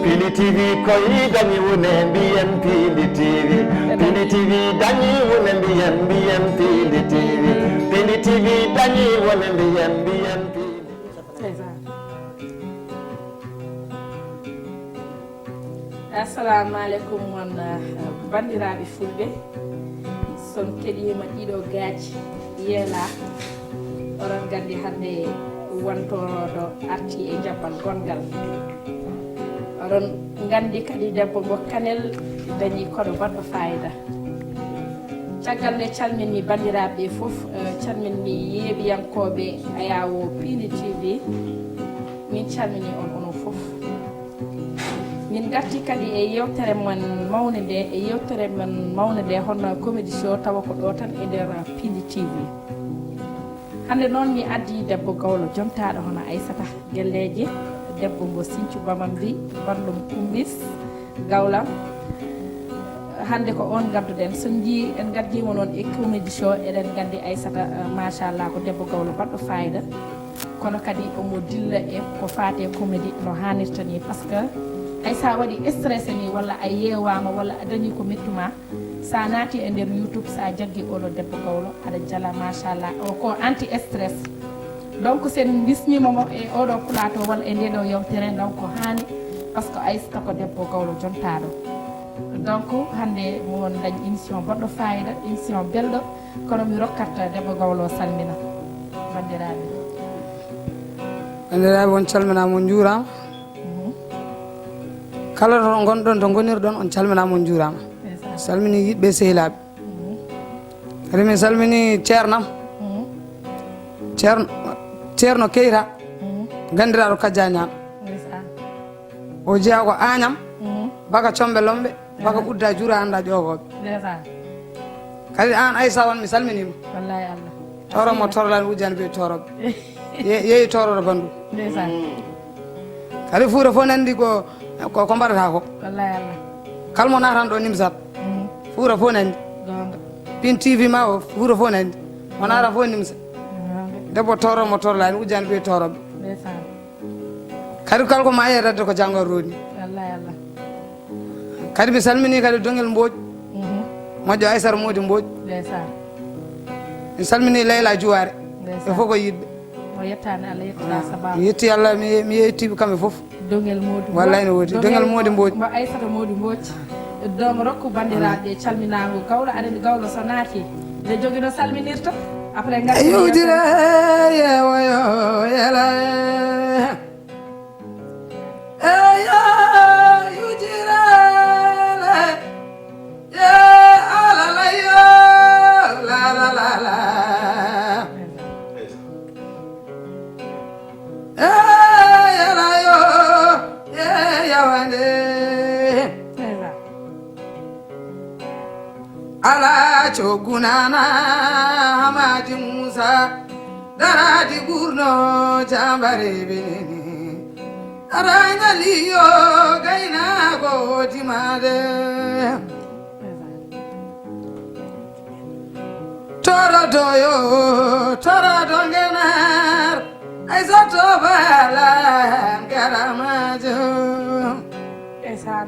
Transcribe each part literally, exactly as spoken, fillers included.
Pindi T V koy dañi wune mbiyen Pindi T V. Pindi T V dañi wune mbiyen mbiyen Pindi T V. Pindi T V dañi wune mbiyen mbiyen Pindi. Assalamu aleykum mon, eh, banndiraaɓe fulɓe. Son keɗiima ɗiɗo gaaji yeela, oɗon nganndi hannde wantooɗo arti e jabbal gonngal. Oɗon nganndi kadi debbo mo Kanel dañi koɗo baɗɗo fayida. Caggal nde calminmi banndiraaɓe ɓe fof, eh, calminmi yeeɓiyankooɓe Ayaawo Pindi T V. Min calmini on onon fof. Min garti kadi e yewtere men mawnde nde, e yewtere men mawnde nde hono comédie show, tawa ko ɗo tan e nder Pindi T V. Hannde noon mi addi debbo gawlo jontaaɗo hono Aissata Gelleeje, debbo mbo Sinthiou Bamambri, banndum Kumbis, gawlam. Hannde ko on ngadduɗen. So njii en ngaddiima noon e comédie show, eɗen nganndi Aissata, eh, machallah, ko debbo gawlo baɗɗo fayida. Kono kadi omo dilla e ko faati e comédie no haanirta ni. Par ce que hay so a waɗi stressé ni, walla a yeewaama, walla a dañi ko mettuma, so a naati e nder YouTube, so a jaggi oɗo debbo gawlo, aɗa jala, machallah. O ko anti stress. Donc, so en mbismiima mo e oɗo plateau walla e ndeɗo yewtere, donc ko haani, par ce que Aissata ko debbo gawlo jontaaɗo. Donc, hannde mo won dañ émission baɗɗo fayida, émission belɗo, kono mi rokkat debbo gawlo o salmina banndiraaɓe. Banndiraaɓe, on calminaama, on njuuraama. Kala to ngonɗon, to ngonirɗon, on calminaama, on njuuraama. Salmini yiɗɓe, sehilaaɓe. Kadi min salmini ceernam. Ceerno, Ceerno Keyta, ganndiraaɗo Kajja Ñaan. O jeyaa ko Añam, baka Combe Lombe, baka Udda Jura, annda ƴoogooɓe. Kadi aan Aissata, on mi salminiima. Wallahi Allah. Toro mo torlan wujjan be toroɓe. Ye- yeeyi toroɗo bandu. Kadi fuura fof nandi ko ko ko mbaɗata ko. Wallahi Allah. Kala mo natan ɗo Nimzat, fuura fof nandi. Pin T V ma o, fuura fof nandi. Mo nata fof Nimzat. Debbo toro mo torlan wujjan be toroɓe. Kadi kala ko ma yeeɗatde ko janngo roni. Wallahi Allah. Kadi mi salmini kadi Dogel Mbooƴ, moƴƴo Aissata Moodi Mbooƴ. Mi salmini Layla Juwaare. Ɓe fof ko yiɗɓe. O yettaani Allah, yettoɗaa sababu. Mi yetti Allah, mi mi yettiiɓe kamɓe fof. Dogel Moodi Mbooƴ. Wallay no woodi. Dogel Moodi Mbooƴ. Mbo Aissata Moodi Mbooƴ. Donc rokku banndiraaɓe calminaango gawlo, aɗa anndi gawlo so naati, nde jogi no salminirta. Après ngarti yewtira yewoyo yela. Eyo yujirele ye alala yo la la la la. Eyala yo ye yawande. Ala cogunana Hamadi Musa, daradi ɓurno jambare benene. Aranyali yo gayna ko dimade. Torodo yo, torodo ngenar, ay soto bala ngaramajo. Esan.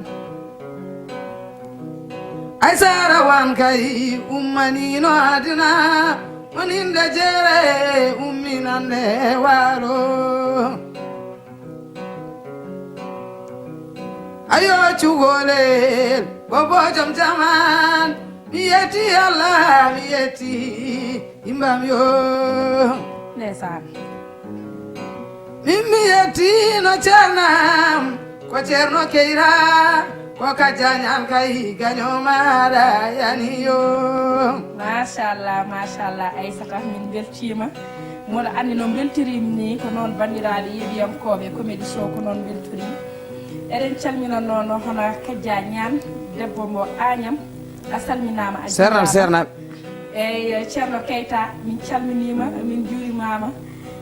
Ay sara wan kay ummanino aduna, oninde jere umminande walo. Ayo cugolel bobo jom jaman, mi yeti Allah, mi yeti imbam yo. Ndeysaan. Min mi yettino ceernam, ko ceerno keyra, ko ka jañal kay gaño maɗa yaniyo. Machallah, machallah, Aissata, min beltima. Moɗo anndi no beltirim ni, ko noon banndiraaɓe yeeɓiyankooɓe Comédie Show, ko noon beltirim. Eɗen calmina noon hono Kajja Ñaan, debbo mo Añam. A salminaama, a Sernal juuraama. Sernal. Eyi, Ceerno Keyta, min calminiima, min njuurimaama.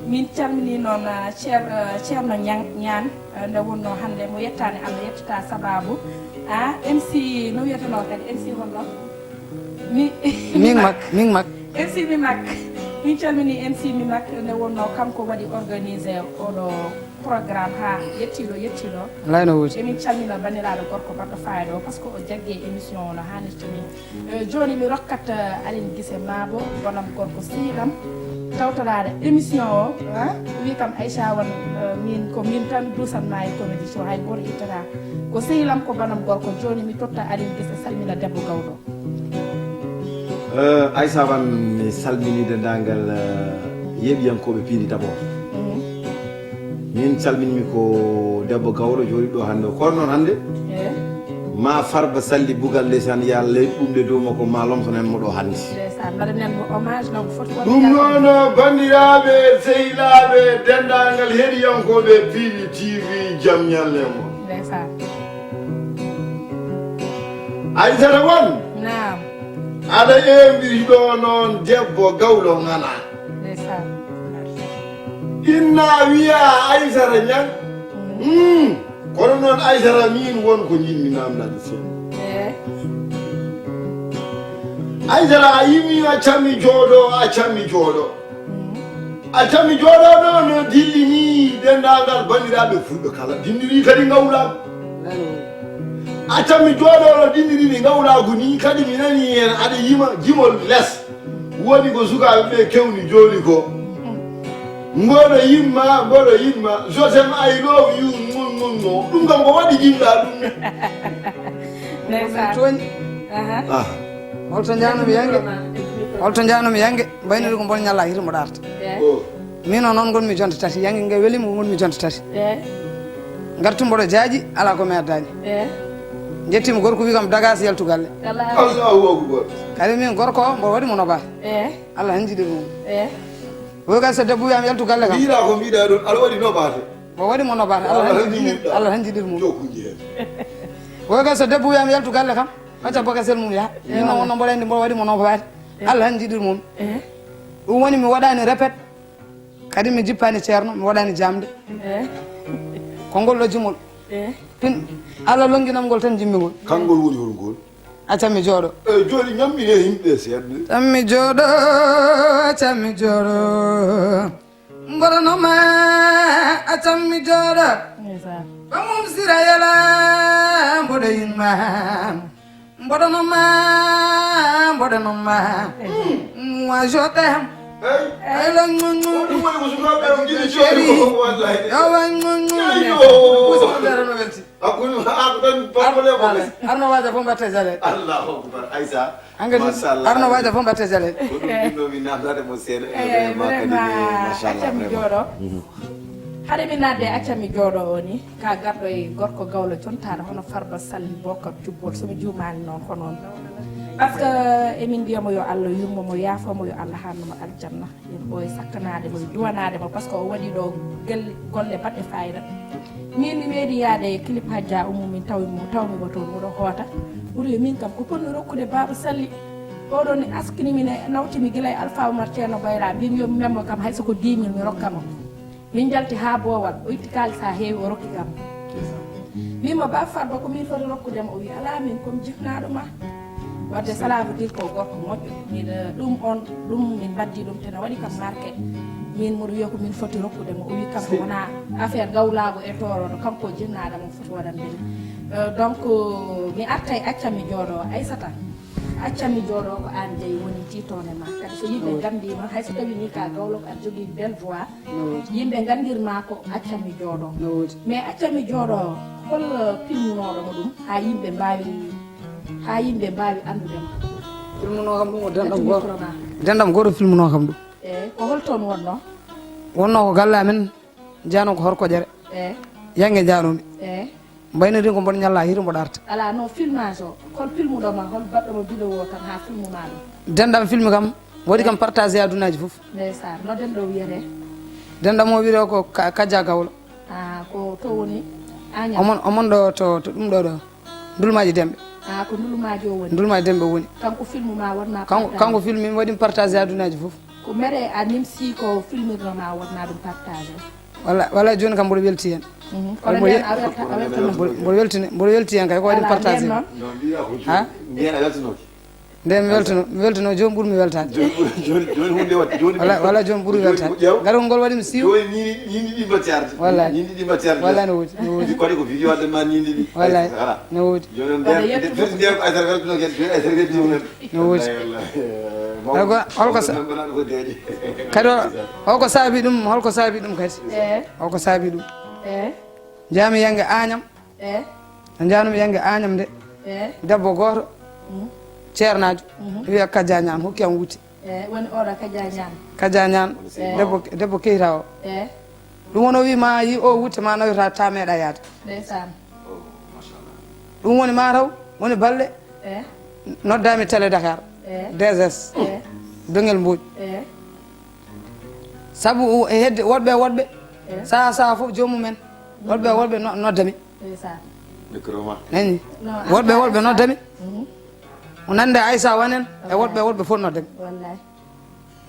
Min calminii noon, ah, Ceer-, ah, Ceerno Ñang-, Ñaan, ah, nde wonnoo hannde mo yettaani Allah, yettata sabaabu. Ah, M C, no wiyetenoo kadi, M C holno? Mi- Min Mak, min Mak. M C mi Mak. Min calmini M C Minak nde wonno kanko waɗi organisé oɗo programme ha yettiɗo yettiɗo. Lay no woodi. Emin calmina banndiraaɗo gorko baɗɗo fayida o par ce que o jaggi e émission o no hannirta ni. Eh, jooni mi rokkat eh, Aline Gise Maabo bonam gorko sehilam tawtoraade émission o. Ah, wi kam Aïcha wan eh, min ko min tan duusan maayi comédie show hay gooto ittata. Ko sehilam ko bonam gorko jooni mi totta Aline Gise salmina debbo gawɗo. Eh, Aïssa Wan mi salmini denndaangal eh, yeeɓiyankooɓe piindi d'abord. Min calminmi ko debbo gawɗo jooɗi ɗo hannde o kono noon hannde ma farba salli bugal ndeysaan yo allah heɓ ɗum ɗe dow makko ma lomtonen mo ɗo hannde. Ndeysaan mbaɗanen mo hommage no mo foti ɗum noon banndiraaɓe sehilaaɓe denndaangal heɗiyankooɓe piindi tv jam ñalle mo. Ndeysaan. Aysata won Naam. Aɗa ewndiri ɗo noon debbo gawlo ŋana. Ndeysaan. Inna wiya Aysata ñan. Hmm. Kono noon Aysata min won ko njiɗmi namdade seeɗa. Eh. Aysata a yimi a cammi jooɗo a cammi jooɗo. A tammi jooɗoɗo no dillini denndaangal banndiraaɓe fulɓe kala dinndiri kadi ngawlaagu. A tammi jooɗoɗo dinndiri ɗi ngawlaagu ni kadi mi nani heen aɗa yima jimol les. Woni ko sukaaɓe ɓe kewni jooni ko. Mboɗo yimma mboɗo yimma je t'aime I love you ngun ngun no ɗum kam ko waɗi jimɗa ɗum. Ndeysaan. Holto njanumi yange holto njanumi yange mbayniri ko mbon ñalla hiti mboɗo arta min o noon gonmi jonte tati yange nge welima ko gonmi jonte tati garti mboɗo jaaƴi ala ko mi addani jettima gorko wi kam dagas yaltu galle Allahu akbar. Kadi min gorko o mboɗo waɗi mo nobaade Allah hanjiɗir mum woy kay so debbo wiyama yaltu galle kam Mbiɗa ko mbiɗa ɗon aɗa waɗi nobaade. Mboɗo waɗi mo nobaade Allah hanjiɗir mum Allah hanjiɗir mum woy kay so debbo wiyama yaltu galle kam acca bogasel mum yaha min noon wonno mboɗo anndi mboɗo waɗi mo nobaade Allah hanjiɗir mum ɗum woni mi waɗani répète kadi mi jippani ceerno mi waɗani jamde ko ngol ɗo jimol pin Allah longinam ngol tan jimmi ngol Kangol woni hol ngol. Acam mi jooɗo. Eyi jooni ñammine yimɓe seeɗa. Acam mi jooɗo, acam mi jooɗo. Mboɗo noma, acam mi jooɗo. Bamum sira yala, mboɗo yinma. Mboɗo noma, mboɗo noma. Moi je t'aime. Ay la ngungu. Ɗum woni ko sukaaɓe o jiɗi chéri. Awa ngungu. Arno waaja fof mbatte jale. Allahu akbar Aïssa. Engrais arno waaja fof mbatte jale. Ko ɗum ɗo mi namdade mo seeɗa. Eyi vraiment accanmi jooɗo. Haɗa mi nadde accanmi jooɗo o ni ka garɗo e gorko gawlo jontaɗo hono Farba Sall Bokar Jubbol somi juumani noon ko noon. Par ce que emin mbiyamo yo Allah yurmo mo yaafo mo yo Allah hanno mo aljanna. Ɓooy sakkanaade mo e duwanaade mo par ce que o waɗii ɗo golle baɗɗe faayida. Miin mi meeɗi yahde e clip Hajja Umu min tawi mo tawmi mo toon miɗo hoota. Ɓuri min kam ko potmi rokkude Baaba Salli. Oɗo ni askini min e nawti mi gila e Alfa Umar Ceerno Bayra mbimi yo mi memmo kam hay so ko dix mille mi rokka mo. Min njalti haa boowal o itti kaalis haa heewi o rokki kam. Min mo Baaba Farba ko min foti rokkude mo o wi alaa min ko mi jiknaaɗo ma. Wadde cela veut dire ko gorko moƴƴo min ɗum on ɗum min mbaddi ɗum tene waɗi kam marqué. Min mboɗo wiya ko min foti rokkude mo o wi kam ko wona affaire gawlaago e tooroɗo kanko o jinnaɗo mo foti waɗande mi. Donc mi artay accam mi jooɗo Aissata. Accam mi jooɗo ko an jeyi woni titone ma kadi so yimɓe gandima hay so tawi ni ka gawlo ko aɗa jogui belle voix. Yimɓe gandirma ko accam mi jooɗo. Mais accam mi jooɗo hol pilmunoɗo mo ɗum ha yimɓe mbawi ha yimɓe mbawi andude ma. Filmuno kam ɗum o dendam goto dendam goto filmuno kam ɗum. Eyyi ko hol toon wonno? Wonno ko galle amen jano ko horkoƴere. Eyyi. Yange janomi. Eyyi. Mbaynoɗen ko mboɗo ñalla hito mboɗo arta. Ala no filmage o hol filmuɗoma hol baɗɗomo vidéo o tan ha filmuma ɗum. Dendam filme kam waɗi kam partagé e adunaji foof. Ndeysaan no denɗo wiyete? Dendam o wiyete ko Kaja Gawlo. Ah, ko to woni Agnam? Omon omon ɗo to to ɗum ɗo ɗo Ndulmaji Demɓe. Ah, ko Ndulmaji o woni? Ndulmaji Demɓe woni. Kanko filme ma wonma Kanko kanko filme mi waɗi partagé e adunaji foof. Ko mere a nimsi ko filme ma wonma ɗum partagé. Walla walla joni kam mboɗo welti hen. Mhm. Kono nden a welta a welta. Mboɗo weltini mboɗo welti hen kay ko waɗi partagé. Ha? Mbiyen a weltanoki. Nde mi weltuno, mi weltuno, jooni ɓurmi weltaade. Jooni ɓuri, jooni, jooni huunde waɗ-, jooni wala, wala jooni ɓuri jooni weltaade. Ƴeew. Garol ngol waɗi mi siiw. Jooni ñiiñi, ñiiñi ɗi mbaɗ caarde. Wallay. Ñiiñi ɗi mbaɗ caarde. Wallay no woodi, no woodi. Koɗi ko video waɗde ma ñiiñi ɗi. Wallay. Voilà. No woodi. Jooni on nder, nder, nder, nder, ay sara weltuno kadi, jooni ay sara weltuno kadi. No woodi. Wallay, wallay. Eh, mawɗo, holko, holko mawɗo sa-, men mbaɗa ko deeƴe. Kadi o, holko saabi ɗum, holko saabi ɗum kadi? Eh. Holko saabi ɗum? Eh. Njaami yannge Añam. Eh. Nde njaanumi yannge Añam nde. Eh. Debbo gooto. Mm. Ceernaajo. Mhm. Wiya Kaja Ñaan, hokki am wutte. Eh, woni oɗo Kaja Ñaan. Kaja Ñaan. Eh. Debbo, debbo Keyta o. Eh. Ɗum woni o wi ma yi o wutte ma nawita ta meeɗa yaade. Ndeysaan. Ɗum woni ma taw, woni balɗe. Eh. Noddaami Télé Dakar. Eh. D S S. Eh. Dongel Mbodj. Eh. Sabu e hedde woɗɓe, woɗɓe. Eh. Saha, saha fof joomum en. Woɗɓe, woɗɓe no-, noddami. Ndeysaan. Nani? No, woɗɓe, woɗɓe noddami. Mhm. O nande Aïssa Wanen e woɗɓe, woɗɓe fof noddami. Wallay.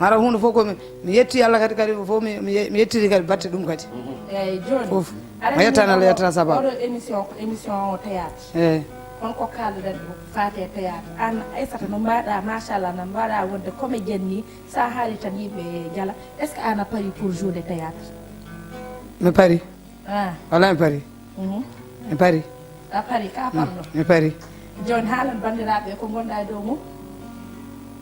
Mara huunde fof ko mi, mi yetti Allah kadi, kadi fof mi, mi ye-, mi yettiri kadi batte ɗum kadi. Eyyi, jooni. Fof. Aɗa mi yettani Allah, yettana sababu. Oɗo émission ko émission o théâtre. Eyyi. Kono ko kalɗen ɗo faate théâtre. An Aissata no mbaɗa, machallah, no mbaɗa wonde comédienne ni, sa haali tan yimɓe jala. Est-ce que an a pari pour jouer de théâtre? Mi pari. Ah. Wala mi pari. Mhm. Mi pari. A pari, ka parɗo. Mi pari. Jooni haalan banndiraaɓe ko ngonɗa e dow mum.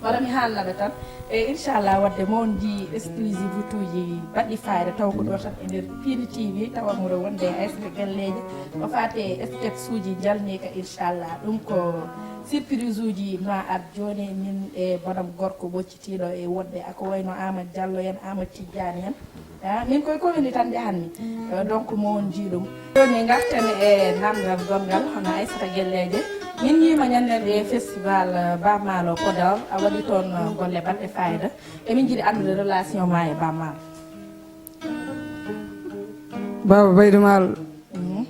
Wala mi haalnaɓe tan. E inchallah wadde mo on njii exclusivité uji baɗɗi fayida taw ko ɗo tan e nder Pini T V tawa muro wonde e Aissata Galleeji. Ko faate e sketch uji jalniika inchallah. Ɗum ko surprise uji ma ar jooni min e bonam gorko ɓoccitiiɗo e wonde ako wayno Amadou Diallo en, Amadou Tidiane en. Ah, min koye commune tan njahanmi. Eh, donc mo on njii ɗum. Jooni ngarten e namdal gonngal hono Aissata Galleeji. Min njiima ñanden e festival, eh, Ba Maalo Podor. A waɗi toon, eh, golle baɗɗe fayida. Emin njiɗi anndude relation ma e Ba Maalo. Baba Baydi Maal. Mhm.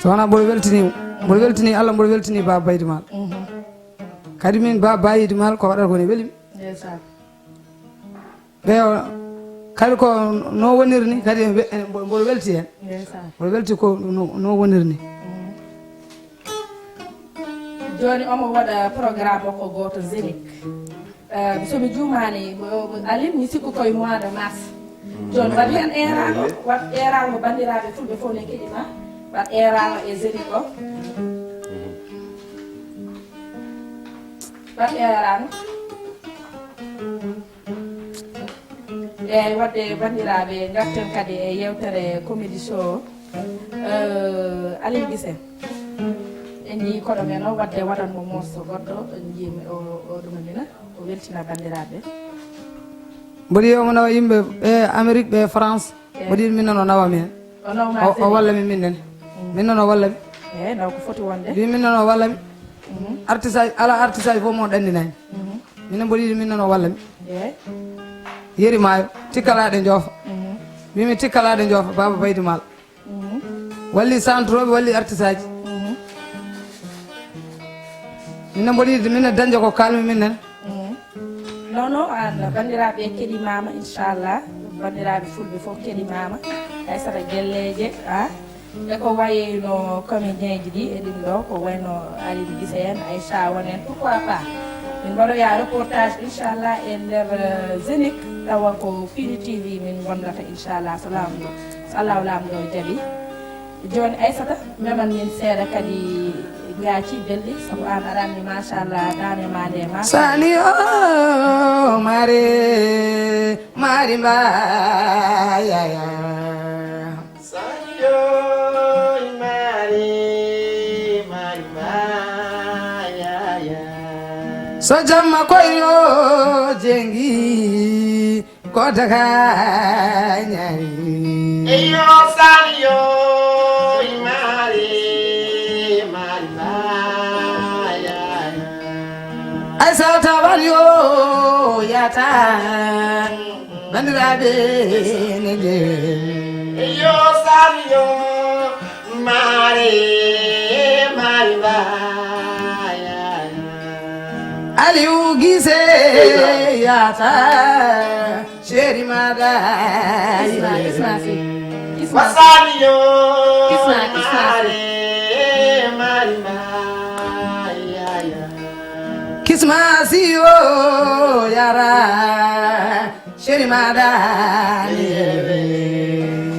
So wonaa mboɗo weltini, mboɗo weltini Allah, mboɗo weltini Baba Baydi Maal. Mhm. Kadi min Baba Baydi Maal ko waɗata ko ne weli mi. Ndeysaan. Ɓe o, kadi ko no woniri ni, kadi en we-, en mbo-, mboɗo welti heen. Ndeysaan. Mboɗo welti ko no, no woniri ni. Mm. Jooni omo waɗa programme makko gooto Zénith. Eh, so mi juumaani, o, o, Aline, mi sikku koye mois de mars. Mm. Jooni waɗ heen eeraango, waɗ eeraango banndiraaɓe fulɓe fof ne keɗi ma. Waɗ eeraango e Zénith o. Mm. Waɗ eeraango. Eyyi, wadde banndiraaɓe, ngarten kadi e yeewtere Comédie Show. Eh, Aliou Guissé, en njii koɗo men o, wadde waɗan mo morso goɗɗo, en njii o, o ɗum mina, o weltina banndiraaɓe. Mboɗo yiya omo nawa yimɓe ɓe Amérique, ɓe France. Eyyi. Mboɗo yiɗi min noon o nawa mi heen. O nawa ma o, o walla mi min nene. Mm. Min noon o walla mi. Eyyi, naw ko foti wonde. Wi min noon o walla mi. Mhm. Artiste aji, ala artiste aji fof mo ɗanndinani. Mhm. Minen mboɗo yiɗi min noon o walla mi. Eyyi. Yeri maayo, tikkalaaɗe njoofa. Mhm. Mbimi tikkalaaɗe njoofa, Baba Baydi Maal. Mhm. Walli santrooɓe, walli artiste aji. Mhm. Minen mboɗo yiɗi, minen dañde ko kalmi minen. Mhm. Non, non, an banndiraaɓe keɗimaama, inchallah. Banndiraaɓe fulɓe fof keɗimaama. Aissata Gelleeje, a. E ko wayno comédien ji ɗi e ɗin ɗo, ko wayno Aliou Guissé en, Aïcha Wane en, pourquoi pas? Min mbaɗoya reportage, inchallah, e nder, eh, Zénith, tawa ko Pini T V min ngondata, inchallah, so laamɗo, so Allahu laamɗo jaɓi. Jooni, Aissata, meman min seeɗa kadi ngaaci belɗi, sabu an aɗa anndi, machallah, daande ma nde, machallah. Sani o mare, mari mba, yaya. Sañoy mari, mari mbayaya. So jamma koyo jengi, ko daga ñayi. Eyo sañoy mari, mari mbayaya. Ay sa tawan yo yata. Banndiraaɓe ne njeewi. Yo sami yo mare, mare mbaaya. Aliou Guissé yaata, chéri mada. Isma, Isma, si. Isma. Wasami yo mare, mare mbaaya. O yara, Seri Madani.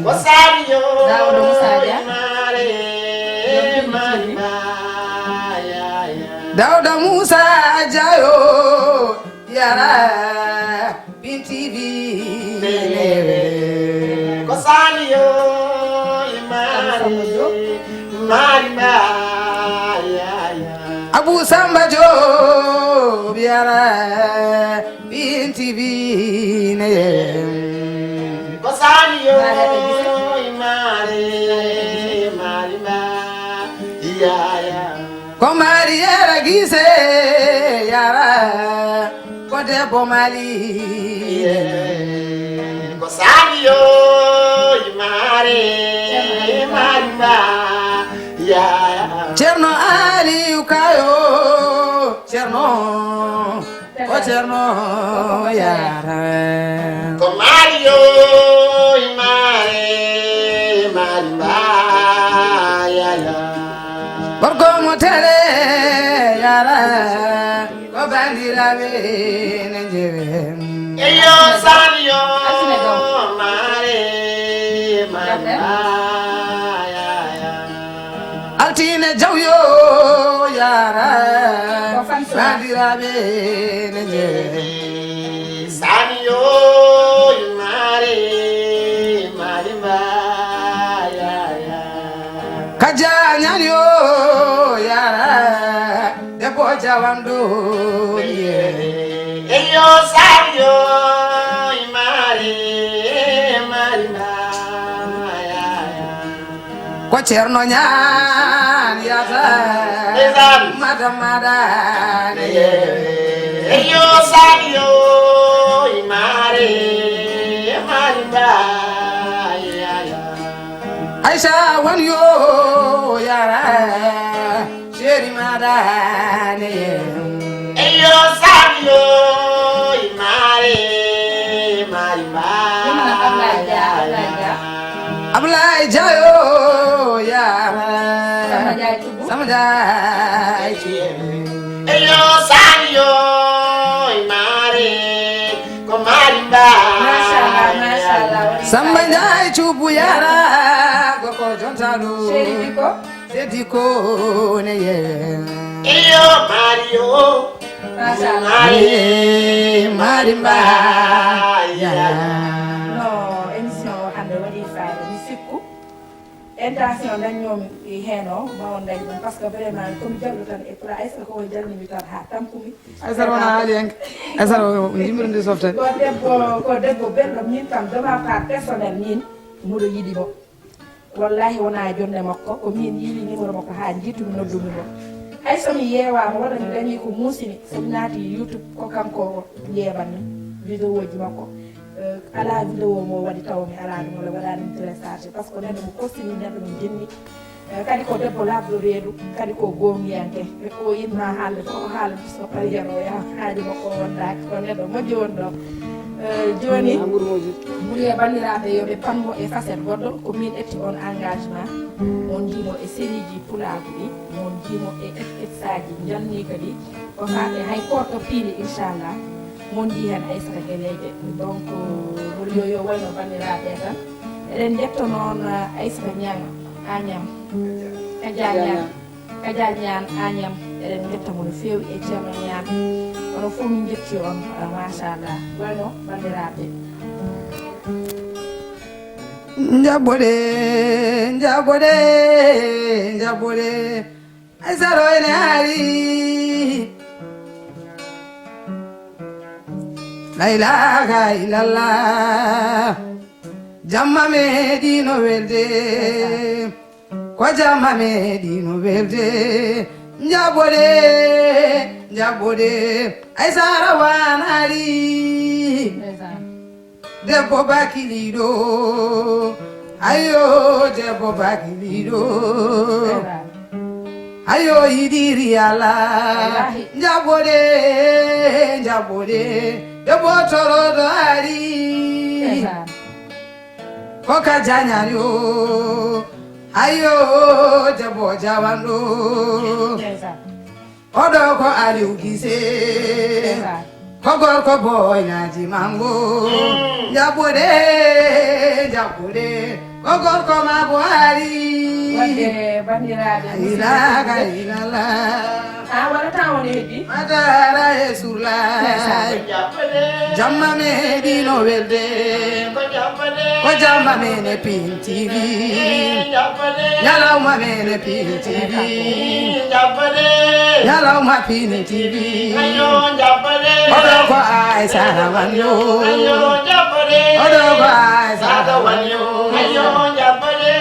Ko Sadio Daouda Moussa Dia. Imare, Mari Maya, ya. Daouda Moussa Dia yo yara, Bin T V. Ko Sadio Imare, Mari Maya, ya. Abu Samba Diop yara, Bin T V ne. Ko Sadio Imare, Mari Maya, ya. Ko Mari yara Gise yara, ko debbo Mali. Ko Sadio Imare, Mari Maya, ya. Ceerno Aliou Kayo, Ceerno. Ko Ceerno yara. Ko Mario e Mare, Mari Maya, ya. Gorko mo tele yara. Ko bandiraɓe ne njewe. Eyo Sadio Mare, Mari Maya, ya. Altine jaw yo yara. Ko fan sura? Bandiraɓe ne njewe. Sani yo, Mari, Mari Maya, ya. Kajanyan yo yara. Debbo jawanɗo ye. Eyo Sani yo, Mari, Mari Maya, ya. Ko Ceerno Ñaan yata. Ndeysaan. Mada mada ne. Eyo Sadio Imare, Imare Mbaye, ya, ya. Aïcha won yo yara. Chéri mada ne. Eyo Sadio Imare, Imare Mbaye, ya, ya. Ablaye Dia yo yara. Sama Ndiaye Thioub. Sama Ndiaye Thioub. Eyo Sadio Imare, ko Mari Mbaye. Machallah, machallah. Samba Ndiaye Thioub yara, ko ko jontaɗo. Chéri Diko. Chéri Diko ne ye. Eyo Mario. Machallah. Mari, Mari Mbaye. No, émission o hannde waɗi fayda, mi sikku. Intention dañnomi e heen o, ma on dañ ɗum, parce que vraiment, komi jalɗo tan e pla, est-ce que ko on jalnimi tan haa tampumi? Aysara wona haaliyanke. Aysara o, o jimmirde softere. Ko debbo, ko debbo belɗo, min kam, de ma part personnel, min, mboɗo yiɗi mo. Wallahi wona jonde makko, ko min yiili numéro makko haa jiitumi noddumi mo. Hay so mi yeewaama, wona mi dañi ko muusimi, so mi naati YouTube, ko kanko o yeebanmi vidéo ji makko. Eh, alaa vidéo mo waɗi taw mi alaa ɗum walla waɗaani mi téléchargé, par ce que neɗɗo mo kostini, neɗɗo mo jinni. Eh, kadi ko debbo laaɓɗo reedu, kadi ko goongiyanke. O yiɗma haalde fof, o haala so pari heen o yaha haaju makko o wondaaki. Ko neɗɗo moƴƴo woni ɗo. Eh, jooni, Amadou Mawjud. Muriya banndiraaɓe yo ɓe pammo e facette goɗɗo, ko min ƴetti on engagement. On njiimo e sérieji pulaagu ɗi, on njiimo e sketchaaji njanniika ɗi, ko faati hay korka piili, inchallah. Mon njii heen Aysata Geleeje. Donc, Muriyo yo wayno banndiraaɓe tan. Eɗen njetta noon, eh, Aysata Ñaŋ, Añam. Kaja Ñaŋ. Kaja Ñaan Añam, eɗen njetta mo no feewi e Ceerno Ñaan. Onon fof min njetti on, ah, machallah. Wayno banndiraaɓe. Njaɓɓoɗe, njaɓɓoɗe, njaɓɓoɗe. Aysata ene haali. La ilaha illallah. Jamma meeɗino welde. Ko jamma meeɗino welde, njaɓɓoɗe, njaɓɓoɗe, Aysata wanaali. Ndeysaan. Debbo bakiliɗo, ayo, debbo bakiliɗo. Ndeysaan. Ayo, yiɗiri Allah. Wallaahi. Njaɓɓoɗe, njaɓɓoɗe, debbo toroɗo ari. Ndeysaan. Ko ka jañan yo. Ayo, debbo jawanɗo. Ndeysaan. Oɗo ko Aliou Guissé. Ndeysaan. Ko gorko boynaji mango. Mm. Jaɓɓude, jaɓɓude. Ko gorko ma Buhari. Wadde, banndiraaɓe, musidɓe, Ilaha tedduɓe. Illallah. A waɗata on heddi? Madara e surla. Ndeysaan. Jamma meɗino welde. Ko jamma men e Pin T V. Ñalawma men e Pin T V. Ñalawma Pin T V. Oɗo ko Aysata Wanyo. Oɗo ko Aysata Wanyo.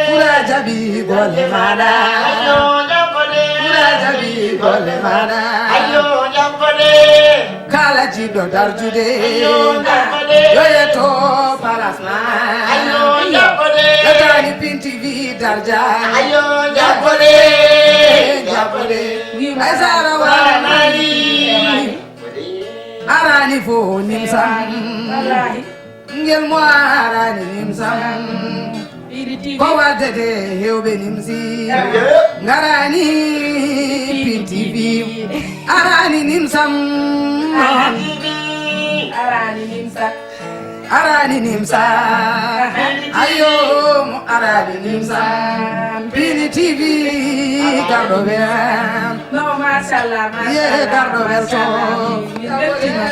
Fura jaɓi golle maɗa. Fura jaɓi golle maɗa. Kala jiɗɗo darjude, yo yetto palas ma. Yettani Pin T V darja. Jaɓɓude, jaɓɓude. Aysata Wanyo. Arani fo nimsam. Wallahi. Ngel mo arani nimsam. Pin T V. Ko waddete hewɓe nimsi. Ngarani Pin T V. Arani nimsam. Arani nimsam. Arani nimsa. Ayo, mo arani nimsa. Pin T V, garɗo bel. No, machallah, machallah. Ye, garɗo bel to. Min beltima.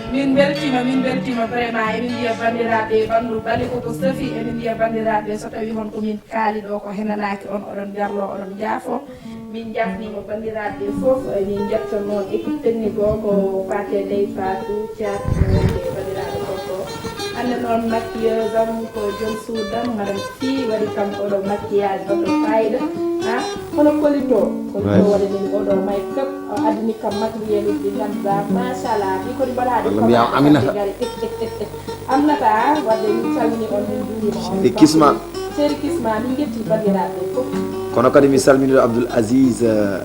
Min beltima, min beltima vraiment. Emin mbiya banndiraaɓe, ɓanndu bali koko safi. Emin mbiya banndiraaɓe, so tawi hon ko min kaali ɗo ko henanaaki on, oɗon garlo, oɗon jaafo. Min jaafnima banndiraaɓe fof, min jetta noon équipe technique o ko Faté Ndeye Fatou Thiat, wonde banndiraaɗo gorko. Hannde noon maquilleuse am ko joom suudu am, madame Sy waɗi kam oɗo maquillage baɗɗo fayida. Ha, kono Kolito, Kolito waɗi min oɗo make-up, o addini kam matériel uji ɗi ngannduɗaa, machallah, ɗi ko ɗi mbaɗaa ɗi. Walla mi wiya Aminata. Ngari. Aminata, wadde min calmini on, min njuurima on. Chéri Kisma. Chéri Kisma, min njetti banndiraaɓe fof. Kono kadi mi salminiɗo Abdoul Aziz, eh,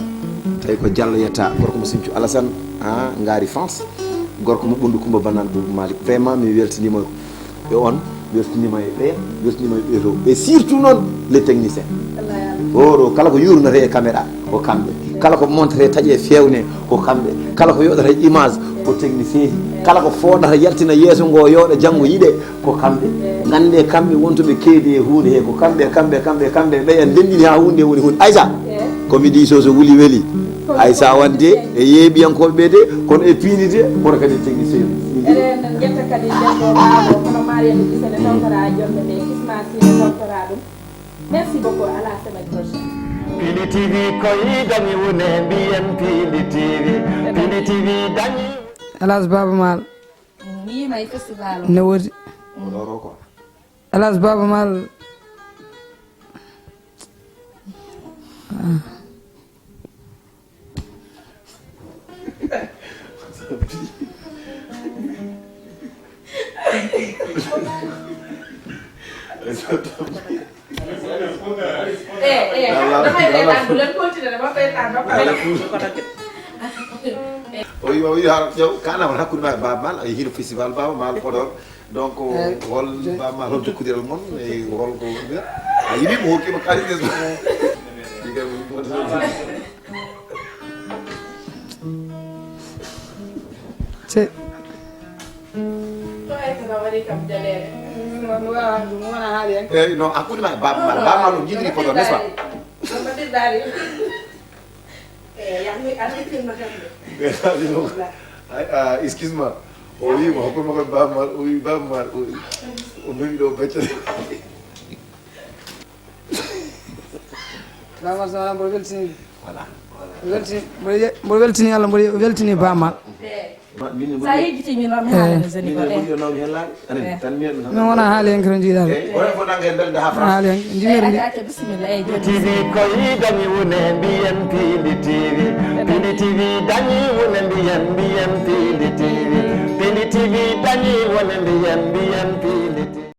tawi ko Diallo yetta, gorko mo Sinthiou Alassane, ha, ngaari France. Gorko mo Ɓunndu Kumba Bannaan Boubou Malick. Vraiment, mi weltiniima e on, weltiniima e ɓe, weltiniima e ɓe to. Et surtout noon, les techniciens. Oɗo, kala ko yurnata e caméra, ko kamɓe. Kala ko montre taƴe fewne, ko kamɓe. Kala ko yoɗata image, ko technicien ji. Kala ko fooɗata yaltina yeeso ngo yooɗa janngo yiɗe, ko kamɓe. Ngannde kamɓe wontuɓe keedi e huunde he, ko kamɓe, kamɓe, kamɓe, kamɓe, ɓe en ndenndini haa huunde woni huunde. Aysa, ko mi diiso so wuli weli. Aysa wonde e yeeɓiyankooɓe ɓe de, kono e piindi de, kono kadi technicien. Eɗen njetta kadi debbo ɓaawo, kono Mariama Gise ne tawtora jonde nde, Kisma Sy ne tawtora ɗum. Merci beaucoup, à la semaine prochaine. Pindi T V koy dañi wune mbiyen Pindi T V. Pindi T V dañi. Elas Baba Maal. Mi yiima e festival o. Ne woodi. Oɗo ko. Elas Baba Maal. Eh, eh, damay reetaan, bu leen continuer, dama koy taan ba pare. O wi, o wi, har, yow, kana won hakkunde ma e Baba Maal, a yehi festival Baba Maal Podor. Donc, hol Baba Maal, hol jokkodiral mon, e hol ko woni ɓe? A yiɗi mo hokkima kalis, n'est-ce pas? Diga mo. Se- To ay ko waɗi kam jaleere. Ɗum wona haali en. Eyyi, non, hakkunde ma e Baba Maal, Baba Maal no jiɗiri Podor, n'est-ce pas? Ɗum ko ɗiɗɗaari. Eh, yahmi arti filma kam de. Ay, ah, excuse-moi. O wi mo, hokkude makko Baba Maal, o wi Baba Maal, o wi, o memi ɗo beccere. Baba Maal, so wonaa mboɗo weltini. Voilà. Mboɗo weltini, mboɗo ye-, mboɗo weltini Allah, mboɗo weltini Baba Maal. Eh. Sa yejjiti min noon mi haalana zoni ko ɗe. Min wona haali hen kono jiiɗaɗo. Haali hen jimirmi. Acca, bisimilla, eyyi, joni. T V koy dañi wune mbiyen Pindi T V. Pindi T V dañi wune mbiyen, mbiyen